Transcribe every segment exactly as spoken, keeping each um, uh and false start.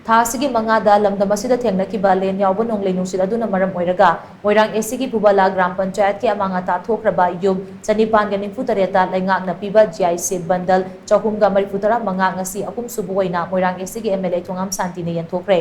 ꯊꯥ ꯑꯁꯤꯒꯤ ꯃꯉꯥꯗ ꯂꯝꯗꯝ ꯑꯁꯤꯗ ꯊꯦꯡꯅꯈꯤꯕ ꯂꯦꯟ ꯌꯥꯎꯕ ꯅꯣꯡꯂꯩ ꯅꯨꯡꯁꯤꯠ ꯑꯗꯨꯅ ꯃꯔꯝ ꯑꯣꯏꯔꯒ ꯃꯣꯏꯔꯥꯡ ꯑꯦꯁꯤꯒꯤ ꯐꯨꯕꯂꯥ ꯒ꯭ꯔꯥꯝ ꯄꯟꯆꯥꯌꯠꯀꯤ ꯑꯃꯥꯡ ꯑꯇꯥ ꯊꯣꯛꯈ꯭ꯔꯕ ꯌꯨꯝ ꯆꯅꯤꯄꯥꯟꯒ ꯅꯤꯐꯨ ꯇꯔꯦꯠꯇ ꯂꯩꯉꯥꯛꯅ ꯄꯤꯕ ꯖꯤꯑꯥꯏ ꯁꯤꯠ ꯕꯟꯗꯜ ꯆꯍꯨꯝꯒ ꯃꯔꯤꯐꯨ ꯇꯔꯥ ꯃꯉꯥ ꯉꯁꯤ ꯑꯍꯨꯝꯁꯨꯕ ꯑꯣꯏꯅ ꯃꯣꯏꯔꯥꯡ ꯑꯦꯁꯤꯒꯤ ꯑꯦꯝ ꯑꯦꯜ ꯑꯦ ꯊꯣꯉꯥꯝ ꯁꯥꯟꯇꯤꯅ ꯌꯦꯟꯊꯣꯛꯈ꯭ꯔꯦ꯫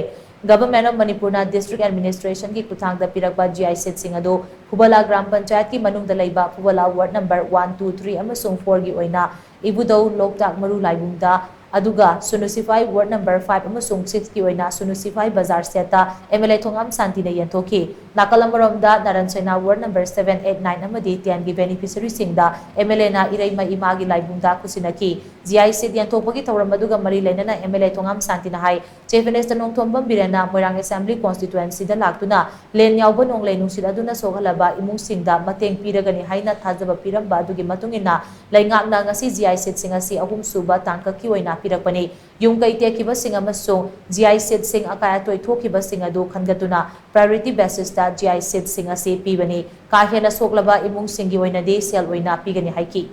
ꯒꯚꯔꯟꯃꯦꯟꯠ ꯑꯣꯐ ꯃꯅꯤꯄꯨꯔꯅ ꯗꯤꯁꯇ꯭ꯔꯤꯛ ꯑꯦꯗꯃꯤꯅꯤꯁꯇ꯭ꯔꯦꯁꯟꯒꯤ ꯈꯨꯠꯊꯥꯡꯗ ꯄꯤꯔꯛꯄ ꯖꯤꯑꯥꯏ ꯁꯤꯠꯁꯤꯡ ꯑꯗꯨ ꯐꯨꯕꯂꯥ ꯒ꯭ꯔꯥꯝ ꯄꯟꯆꯥꯌꯠꯀꯤ ꯃꯅꯨꯡꯗ ꯂꯩꯕ Phubala ward number one, two, three ꯑꯃꯁꯨꯡ ꯐꯣꯔꯒꯤ ꯑꯣꯏꯅ ꯏꯕꯨꯙꯧ ꯂꯣꯛꯇꯥꯛ ꯃꯔꯨ ꯂꯥꯏꯕꯨꯡꯗ, ꯑꯗꯨꯒ ꯁꯨꯅꯨ ꯁꯤꯐꯥꯏ ꯋꯥꯔꯗ ꯅꯝꯕꯔ ꯐꯥꯏꯚ ꯑꯃꯁꯨꯡ ꯁꯤꯛꯁꯀꯤ ꯑꯣꯏꯅ ꯁꯨꯅꯨ ꯁꯤꯐꯥꯏ ꯕꯖꯥꯔ ꯁꯦꯠꯇ ꯑꯦꯝ ꯑꯦꯜ ꯑꯦ ꯊꯣꯉꯥꯝ ꯁꯥꯟꯇꯤꯅ ꯌꯦꯟꯊꯣꯛꯈꯤ꯫ ꯅꯥꯀꯜ ꯑꯃꯔꯣꯝꯗ Naran Sena ward number seven, eight, nine ꯑꯃꯗꯤ ꯇꯦꯟꯒꯤ ꯕꯦꯅꯤꯐꯤꯁꯔꯤꯁꯤꯡꯗ ꯑꯦꯝ ꯑꯦꯜ ꯑꯦꯅ ꯏꯔꯩꯃ ꯏꯃꯥꯒꯤ ꯂꯥꯏꯕꯨꯡꯗ ꯈꯨꯠꯁꯤꯟꯅꯈꯤ꯫ ꯖꯤꯑꯥꯏ ꯁꯤꯠ ꯌꯦꯟꯊꯣꯛꯄꯒꯤ ꯊꯧꯔꯝ ꯑꯗꯨꯒ ꯃꯔꯤ ꯂꯩꯅꯅ ꯑꯦꯝ ꯑꯦꯜ ꯑꯦ ꯊꯣꯉꯥꯝ ꯁꯥꯟꯇꯤꯅ ꯍꯥꯏ, ꯆꯤꯐ ꯃꯤꯅꯤꯁꯇꯔ ꯅꯣꯡꯊꯣꯝꯕꯝ ꯕꯤꯔꯦꯟꯅ ꯃꯣꯏꯔꯥꯡ ꯑꯦꯁꯦꯝꯕ꯭ꯂꯤ ꯀꯣꯟꯁꯇꯤꯇ꯭ꯋꯦꯟꯁꯤꯗ ꯂꯥꯛꯇꯨꯅ ꯂꯦꯟ ꯌꯥꯎꯕ ꯅꯣꯡꯂꯩ ꯅꯨꯡꯁꯤꯠ ꯑꯗꯨꯅ ꯁꯣꯛꯍꯜꯂꯕ ꯏꯃꯨꯡꯁꯤꯡꯗ ꯃꯇꯦꯡ ꯄꯤꯔꯒꯅꯤ ꯍꯥꯏꯅ ꯊꯥꯖꯕ ꯄꯤꯔꯝꯕ ꯑꯗꯨꯒꯤ ꯃꯇꯨꯡ ꯏꯟꯅ ꯂꯩꯉꯥꯛꯅ ꯉꯁꯤ ꯖꯤꯑꯥꯏ ꯁꯤꯠꯁꯤꯡ ꯑꯁꯤ ꯑꯍꯨꯝꯁꯨꯕ ꯇꯥꯡꯀꯛꯀꯤ ꯑꯣꯏꯅ ꯄꯤꯔꯛꯄꯅꯤ꯫ ꯌꯨꯝ ꯀꯩ ꯇꯦꯛꯈꯤꯕꯁꯤꯡ ꯑꯃꯁꯨꯡ ꯖꯤꯑꯥꯏ ꯁꯤꯠꯁꯤꯡ ꯑꯀꯥꯏ ꯑꯇꯣꯏ ꯊꯣꯛꯈꯤꯕꯁꯤꯡ ꯑꯗꯨ ꯈꯟꯒꯠꯇꯨꯅ ꯄ꯭ꯔꯥꯏꯑꯣꯔꯤꯇꯤ ꯕꯦꯁꯤꯁꯇ ꯖꯤꯑꯥꯏ ꯁꯤꯠꯁꯤꯡ ꯑꯁꯤ ꯄꯤꯕꯅꯤ꯫ ꯀꯥ ꯍꯦꯟꯅ ꯁꯣꯛꯂꯕ ꯏꯃꯨꯡꯁꯤꯡꯒꯤ ꯑꯣꯏꯅꯗꯤ ꯁꯦꯜ ꯑꯣꯏꯅ ꯄꯤꯒꯅꯤ ꯍꯥꯏꯈꯤ꯫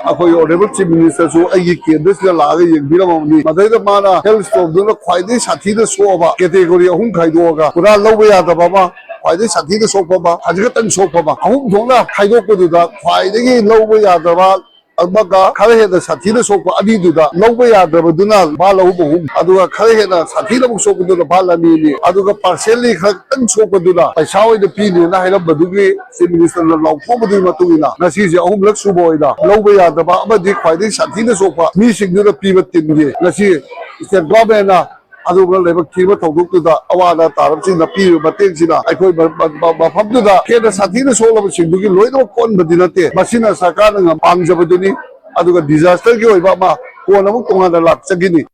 ꯑꯩꯈꯣꯏ ꯑꯣꯅꯔꯦꯕꯜ ꯆꯤꯐ ꯃꯤꯅꯤꯁꯇꯔꯁꯨ ꯑꯩꯒꯤ ꯀꯦꯟꯗ꯭ꯔꯁꯤꯗ ꯂꯥꯛꯑꯒ ꯌꯦꯡꯕꯤꯔꯝꯃꯕꯅꯤ꯫ ꯃꯗꯩꯗ ꯃꯥꯅ ꯍꯦꯜ ꯏꯁꯇꯣꯝꯗꯨꯅ ꯈ꯭ꯋꯥꯏꯗꯒꯤ ꯁꯥꯊꯤꯅ ꯁꯣꯛꯑꯕ ꯀꯦꯇꯦꯒꯣꯔꯤ ꯑꯍꯨꯝ ꯈꯥꯏꯗꯣꯛꯑꯒ ꯄꯨꯔꯥ ꯂꯧꯕ ꯌꯥꯗꯕ ꯑꯃ, ꯈ꯭ꯋꯥꯏꯗꯒꯤ ꯁꯥꯊꯤꯅ ꯁꯣꯛꯄ ꯑꯃ, ꯈꯖꯤꯛ ꯈꯛꯇꯪ ꯁꯣꯛꯄ ꯑꯃ, ꯑꯍꯨꯝ ꯊꯣꯛꯅ ꯈꯥꯏꯗꯣꯛꯄꯗꯨꯗ ꯈ꯭ꯋꯥꯏꯗꯒꯤ ꯂꯧꯕ ꯌꯥꯗꯕ ꯑꯃꯒ ꯈꯔ ꯍꯦꯟꯅ ꯁꯥꯊꯤꯅ ꯁꯣꯛꯄ ꯑꯅꯤꯗꯨꯗ ꯂꯧꯕ ꯌꯥꯗ꯭ꯔꯕꯗꯨꯅ ꯂꯨꯄꯥ ꯂꯧꯍꯨꯝ ꯑꯍꯨꯝ, ꯑꯗꯨꯒ ꯈꯔ ꯍꯦꯟꯅ ꯁꯥꯊꯤꯅ ꯑꯃꯨꯛ ꯁꯣꯛꯄꯗꯨꯅ ꯂꯨꯄꯥ ꯂꯥꯈ ꯑꯅꯤ ꯑꯅꯤ, ꯑꯗꯨꯒ ꯄꯥꯔꯁꯦꯜꯂꯤ ꯈꯔ ꯈꯤꯇꯪ ꯁꯣꯛꯄꯗꯨꯅ ꯄꯩꯁꯥ ꯑꯣꯏꯅ ꯄꯤꯅꯦꯅ ꯍꯥꯏꯔꯝꯕꯗꯨꯒꯤ ꯆꯤꯐ ꯃꯤꯅꯤꯁꯇꯔꯅ ꯂꯥꯎꯊꯣꯛꯄꯗꯨꯒꯤ ꯃꯇꯨꯡ ꯏꯟꯅ ꯉꯁꯤꯁꯦ ꯑꯍꯨꯝꯂꯛ ꯁꯨꯕ ꯑꯣꯏꯅ ꯂꯧꯕ ꯌꯥꯗꯕ ꯑꯃꯗꯤ ꯈ꯭ꯋꯥꯏꯗꯒꯤ ꯁꯥꯊꯤꯅ ꯁꯣꯛꯄ ꯃꯤꯁꯤꯡꯗꯨꯗ ꯄꯤꯕ ꯇꯤꯝꯒꯤ ꯉꯁꯤ ꯁ꯭ꯇꯦꯠ ꯒꯣꯔꯃꯦꯟꯅ ꯑꯗꯨꯒꯨꯝꯕ ꯂꯥꯏꯕꯛ ꯊꯤꯕ ꯊꯧꯗꯣꯛꯇꯨꯗ ꯑꯋꯥ ꯑꯅꯥ ꯇꯥꯔꯕꯁꯤꯡꯅ ꯄꯤꯔꯤꯕ ꯃꯇꯦꯡꯁꯤꯅ ꯑꯩꯈꯣꯏ ꯃ-, ꯃ-, ꯃ-, ꯃꯐꯝꯗꯨꯗ ꯍꯦꯟꯅ ꯁꯥꯊꯤꯅ ꯁꯣꯛꯂꯕꯁꯤꯡꯗꯨꯒꯤ ꯂꯣꯏꯅꯃꯛ ꯀꯣꯟꯕꯗꯤ ꯅꯠꯇꯦ꯫ ꯃꯁꯤꯅ ꯁꯔꯀꯥꯔꯅ ꯉꯝ-, ꯄꯥꯡꯖꯕꯗꯨꯅꯤ꯫ ꯑꯗꯨꯒ ꯗꯤꯖꯥꯁꯇꯔꯒꯤ ꯑꯣꯏꯕ ꯑꯃ ꯀꯣꯟꯅ ꯑꯃꯨꯛ ꯇꯣꯉꯥꯟꯅ ꯂꯥꯛꯆꯈꯤꯅꯤ꯫